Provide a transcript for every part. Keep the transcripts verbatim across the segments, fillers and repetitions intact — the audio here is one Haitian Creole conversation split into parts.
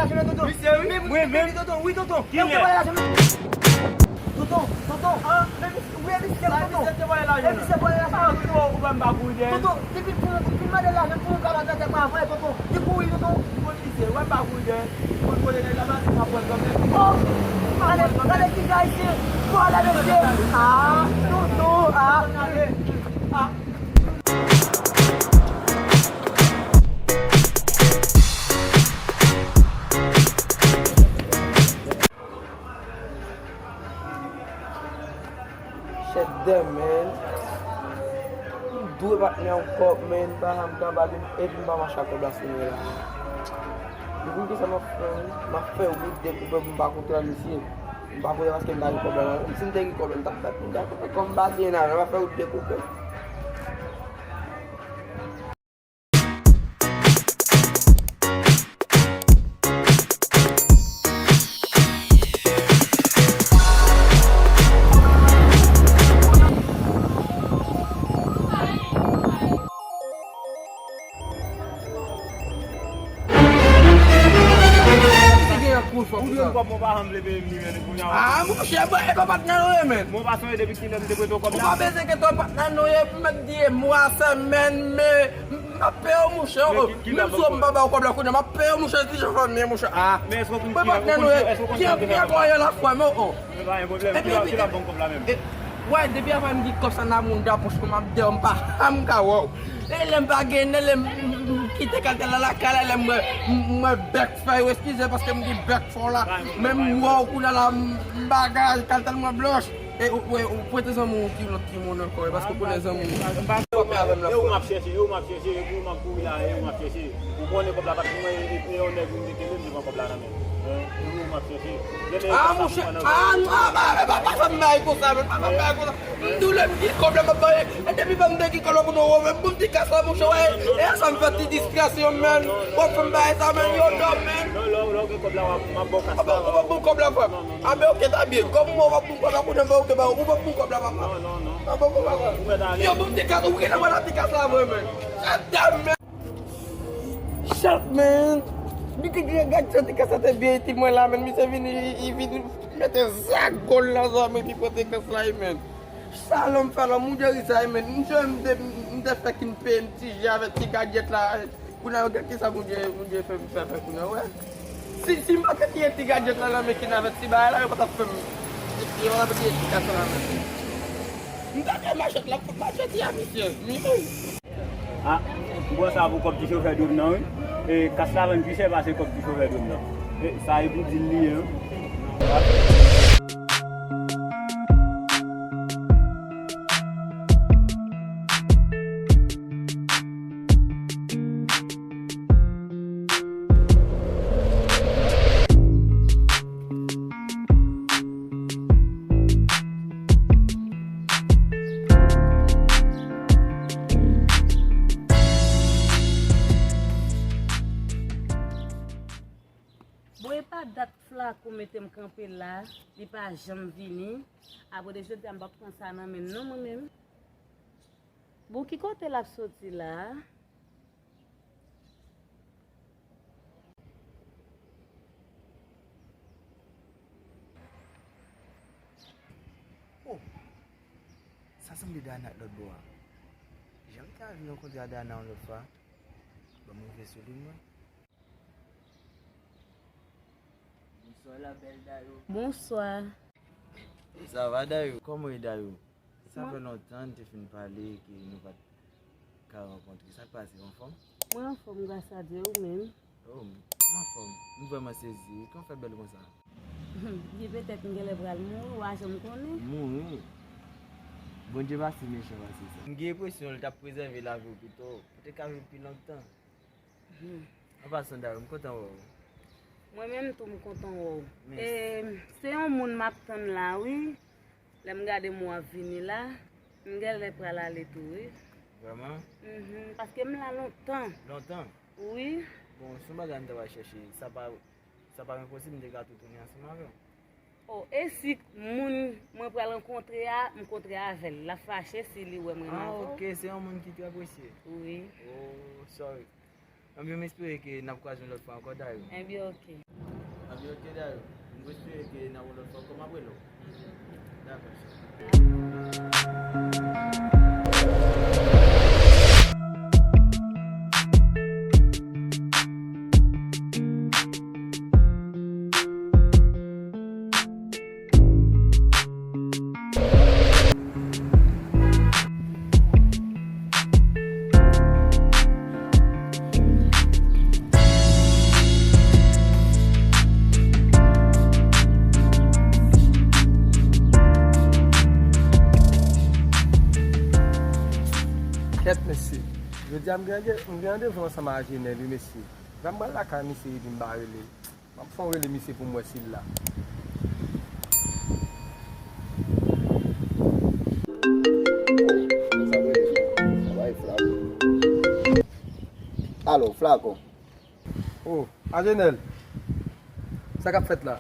Misye, wi. Mwen menm? Tonton, wi, tonton. Kilè? Tonton, tonton. An? Men misye, wi, misye, tonton. Misye te vòlè lajan. E misye vòlè lajan. An, tonton, ou pa m pa kouri dèyè. Tonton, depi pou, pou mande lajan, pou mwen ka mande tèt mwen avan, tonton. Li kouri, tonton. Ou konn misye, ou pa m pa kouri dèyè. Ou konn kote nèg la, m ap pran kanmenm. Oh! Ale, gade ti gay isi. Vòlè, mesye. Ah, tonton, ah. Ah. Shit, damn, man. M dwe patnè yon kòb, man. Pa janm ka ba m, epi m pa mache ak kòb la sou mwen la. Depi m gen sa m ap fè, man. M ap fè wout dekoupe pou m pa kontre ak misye. M pa kontre paske m pa gen kòb la nan men m. Si m te gen kòb la, m t ap bat moun dakoupe. Kòm m pa gen lajan, m ap fè wout dekoupe. Ou jwenn kòb mwen pa janm vle peye m li menm kounye a. Ah, monchè, e pa patnè nou ye, men. Mwen pa sonje depi kilè m te prete w kòb la. Ou pa bezwen enkyete w, patnè nou ye, pou mèt di mwa, semèn, men, m ap peye w, monchè. Menm si w pa ba w kòb la kounye a, m ap peye w, monchè, ti jan fanmi, monchè. Ah. Men èske w konn ki patnè nou ye? Ki an kò yon lafwa, men, oh. Men pa gen pwoblèm. Epi, epi, epi, wè, depi avan m di kòb sa nan moun da pòch mwen, m ap dèyè, m pa, m ka wè w. E lè m pa gen, lè m, m, m kite kaltèl la lakay la, lè m wè, m, m wè bèk fè yo, eskize paske m di bèk fò la. Men m wè w kounye a la, m bagay, kaltèl mwen blanch. E ou, ou, ou prete zanmi w ti lòt timoun ankò, e paske ou konnen zanmi w. E ou m ap chèche, e ou m ap chèche, e ou m ap kouri la, e ou m ap chèche. Ou konnen kòb la pa t pou mwen, e, e yon nèg vin kenbe m, li pran kòb la nan men m. E ou m ap chèche. Ah, monchè, ah, non, pa, pa, pa, pa fè m bagay konsa, men, pa fè m bagay konsa. M di w lè m gen kòb la, m ap bay. E depi ban m te gen kòb la pou nou wè, men bon ti kas la, monchè, wè, e sa m fè ti distraksyon, men. W ap fè m bagay sa, men, yo, non, men. Non, lè, lè w gen kòb la, w ap, m ap ba w kas la. Ou p ap ban m kòb la, frè m. Ah, men, ok, ta byen. Kòm mwen, w ap ban m kòb la, kounye a, ok, ba, ou p ap ban m kòb la, papa. Non, non, non. Ou p ap ban m kòb la, frè m. Ou mèt ale. Yo, bon ti kas, ou gen nan ti kas la, vrèman. Shut up, man. Shut up, man. Li te gen gad jan ti kas la te byen itil mwen la, man. Misye vini, li, li vini mete zagol nan zòrèy mwen, epi pote kas la, man. Shalom, shalom, moun Jeruzalèm, men, m jwenn m te, m te fèk fin peye m ti je avèk ti gadjèt la. Kounye a, yo gade kisa Bondye, Bondye fè m fè, fè kounye a, wè. Si, si m pa te tiye ti gadjèt la nan men Kin avèk ti bagay la, yo pa t ap fè m, yo pa t ap tiye ti kas la nan men m. M ta fè machèt la, fout machèt a misye. Ah, m pran sa pou kòb ti chofè dwòn nan, wi. E kas la vann pi chè pase kòb ti chofè dwòn nan. E sa e pou di l li ye, wi. Bon, e pa dat Flako mete m kanpe la, li pa janm vini. Apre de jodi a, m p ap pran sa nan men l non, mwen menm. Bon, ki kote l ap soti la a? Oh! Sa sanble Dayana k lòt bò a. Jan m te al rankontre a Dayana yon lòt fwa. Ban m rive sou li, mwen. Bonswa, la bèl Dayo. Bonswa. Sa va, Dayo? Kòman w ye, Dayo? Sa fè lontan n te fin pale ke nou pa t ka rankontre. Sa k pase, w anfòm? Mwen anfòm, gras a Dye, ou menm? Oh, m anfòm. M vrèman sezi. Kòman w fè bèl konsa? Byen, petèt m genlè pral mouri, w a janm konnen. Mouri? Bondye pa si mechan pase sa. M gen enpresyon l t ap prezève lavi w pito, pou w te ka viv pi lontan. Hmm. An pasan, Dayo, m kontan wè w. Mwen menm tou, m kontan wè w. Mèsi. E, se yon moun m ap tann la, wi. Lè m gade m w ap vini la, m genlè pral ale tou, wi. Vrèman? Mhm, paske m la lontan. Lontan? Wi. Bon, se yon bagay m ta pral chèche. Sa pa, sa pa enposib, m te ka tou tounen ansanm avè w. Oh, e si moun mwen pral rankontre a, m kontre avè l, l ap fache si li wè m renmen avè w. Ah, ok, se yon moun ki trè presye. Wi. Oh, sorry. Ebyen, m espere ke n ap kwaze yon lòt fwa ankò, Dayou. Ebyen, oke. Ebyen, oke, Dayou. M espere ke n ap yon lòt fwa ankò, m ap rele w. Dakò, cheri. Kèt, mesye. Jodi a, m gen, m gen randevou ansanm ak Jenèl, wi, mesye. Fè m pral lakay misye epi m pa rele l. M ap fè yon rele misye pou m wè si l la. Alo, Flako. Oh, Ajenèl. Sa k ap fèt la?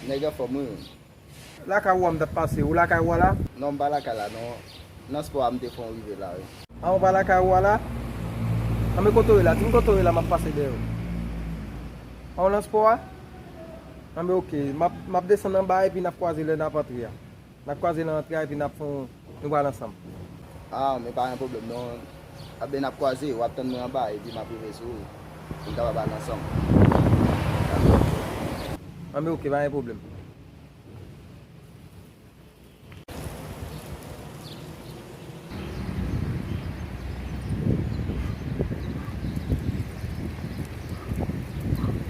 Nèg anfòm, wi. Lakay ou a m t ap pase. Ou lakay ou a la? Non, m pa lakay la, non. Nan spò a, m te fè yon rive la, wi. A, ou pa lakay ou a la? Anben, kote w ye la? Di m kote w ye la, m ap pase dèyè w. A, ou nan spò a? Anben, oke. M ap, m ap desann anba epi n ap kwaze lè n ap antre a. N ap kwaze nan antre a epi n ap fè yon, nou pral ansanm. A, men pa gen pwoblèm, non. Anben, n ap kwaze. W ap tann mwen anba epi m ap rive sou ou. Pou n kapab al ansanm. Anben, oke, pa gen pwoblèm.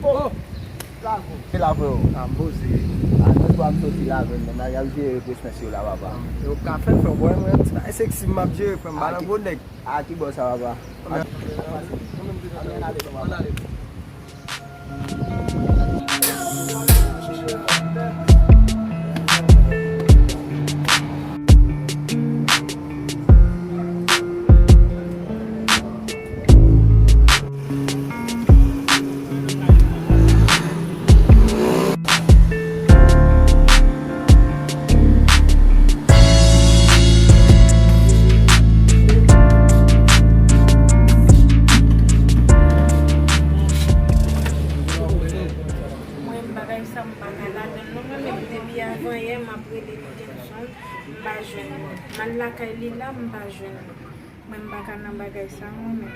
Oh! Flako. Se la, freo. A, m poze. A, nan swa m soti la, menm nan y ap jere prestans yo la, papa. Yo ka fè, frè, bòy, mwen, ti bagay seksi m ap jere, frè, m pa nan gwo nèg. A, ki bò sa, papa? Ann ale, papa. Mwen, bagay sa, m pa ka ladan l non, mwen menm, depi avanyè, m ap rele Nickenson, m pa jwenn li. M al lakay li la, m pa jwenn li. Mwen, m pa ka nan bagay sa, mwen menm.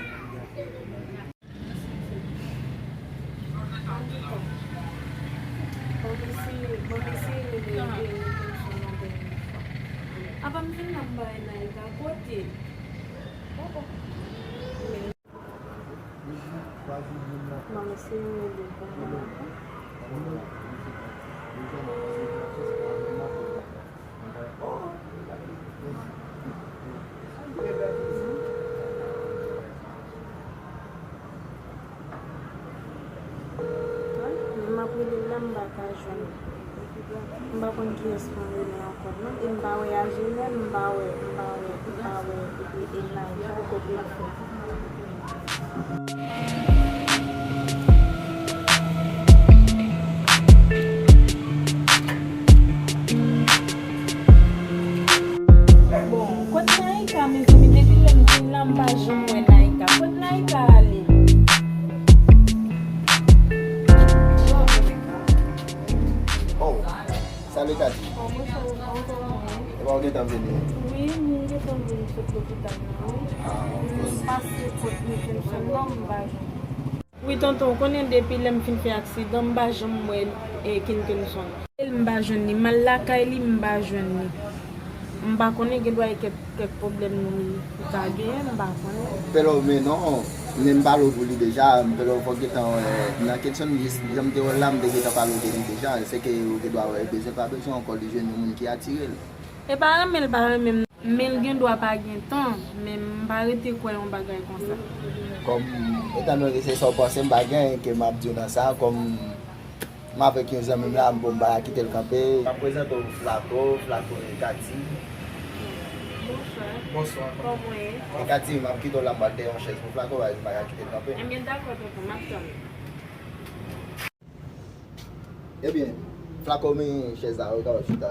Antouka, bon, m eseye, bon, m eseye rele, rele Nickenson yon dènye fwa. Apa m fin la, m pa wè Naïka kote? Oh, oh. Bon, mesye, yo rele pou mwen. M ap rele l la, m pa ka jwenn li. M pa konn kiyès pou m rele ankò non. E m pa wè Ajenèl, m pa wè, m pa wè, m pa wè, e, e Naïka, kote l fè. Bon, kot Naïka, mezanmi? Depi lè m vin la, m pa janm wè Naïka. Kot Naïka ale? Oh, salut, Cathy. Kòman sa va? Kòman w ye? Epa, w gentan vini? Wi, m gentan vin sot lopital la, wi. Ah, m pase kot Nickenson nan, m pa jwenn. Wi, tonton, ou konnen depi lè m fin fè aksidan, m pa janm wè, e, Nickenson. M pa jwenn li, m al lakay li, m pa jwenn li. M pa konnen, gen dwa gen kèk, kèk pwoblèm li ka genyen, m pa konnen. Pèlò, men non, men m pale w pou li deja, m pèlò fò w gentan wè Nickenson, jis jan m te wè l la, m te gentan pale w de li deja, se ke ou gen dwa wè, bezwen pa bezwen ankò, li jwenn yon moun ki atire l. E pa renmen l pa renmen m, men l gen dwa pa gen tan, men m pa rete kwè yon bagay konsa. Kòm, etandone se sa w panse, m pa gen anyen ke m ap di w nan sa, kòm m avèk yon zanmi m la, m, bon, m pa ka kite l kanpe. M ap prezante w Flako, Flako e Cathy. Bonswa. Bonswa. Kòman w ye? E Cathy, m ap kite w la, m pral dèyè yon chèz pou Flako, paske m pa ka kite l kanpe. Ebyen, dakò, tonton, m ap tann ou. Ebyen, Flako, men chèz la, ou kapab chita.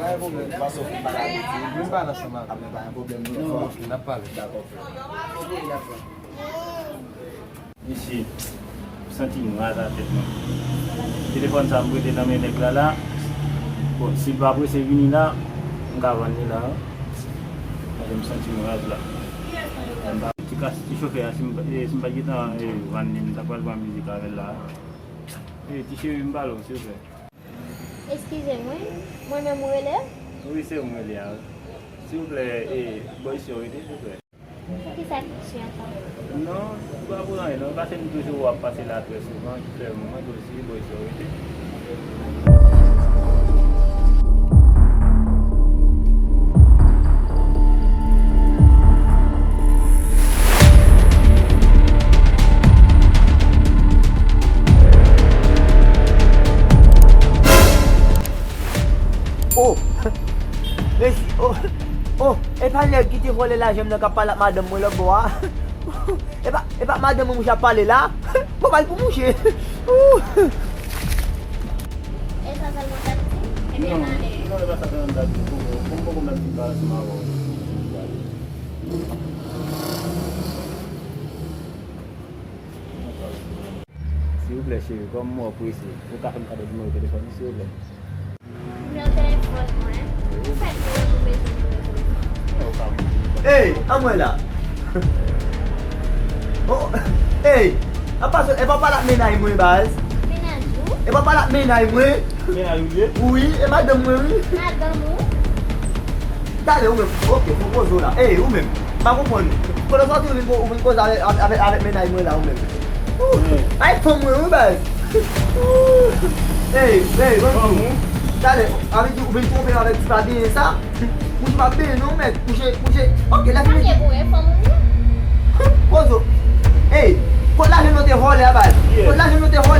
pa gen pwoblèm. Pase w fin pale avèk li. Vin pale ansanm avè m. Apre pa gen pwoblèm, nou fè. Ok, n ap pale. Dakò, frè. Mesye, m santi m raz atè mwen. Telefòn sa m prete nan men nèg la la. Bon, si l pa prese vini la, m ka vann li la. Paske m santi m raz la. M pa, ti kas, ti chofè a, si m, eh, si m pa t gentan, eh, vann li, m ta pral pran mizik avè l la. Eh, ti cheri, m pale w, silvouplè. Eskize mwen, mwen menm ou rele? Wi, se mwen li a. Silvouplè, eh, bò isi w rete, silvouplè. Poukisa ki ti ankò? Non, se pa pou anyen non, paske m toujou wè w ap pase la trè souvan, ki fè mwen tou osi, bò isi w rete. Oh! Mesi, oh! Oh! E pa nèg ki te vòlè lajan m nan k ap pale ak madanm mwen lòt bò a? E pa, e pa madanm mwen mouche ap pale la? Bon, bay pou mouche. Ooh! E sa sèlman w t ap di? Ebyen, m ale. Non, e pa sa sèlman m t ap di. Bon, bon, bon, bon, menm si m pa ansanm avè w. Silvouplè, cheri, kòm mwen prese, ou ka fè m kado nimewo telefòn ou, silvouplè? Nimewo telefòn mwen. Ou fè nimewo pou bezwen nimewo telefòn. Ey, anmwe la. Oh, ey, apa so, e pa pale ak mennaj mwen, baz. Mennaj ou? E pa pale ak mennaj mwen. Mennaj ou ye? Wi, e madanm mwen, wi. Madanm ou? Talè, ou menm. Ok, fò poze w la. Ey, ou menm. M pa konprann. Kote w sòti, ou vin ko-, ou vin koze avèk, avèk, avèk mennaj mwen la, ou menm. Ooh, ay fanm mwen, wi, baz. Ooh. Ey, ey, ban m di w. Talè, sa vle di ou vin twonpe m avèk ti pa byen sa? Mouche pa byen non, mèt. Mouche, mouche. Ok, lè fini. Sa byen pou e fanm ou? Kozo. Ey, kot lajan nou te vòlè a, baz? Kot lajan nou te vòlè?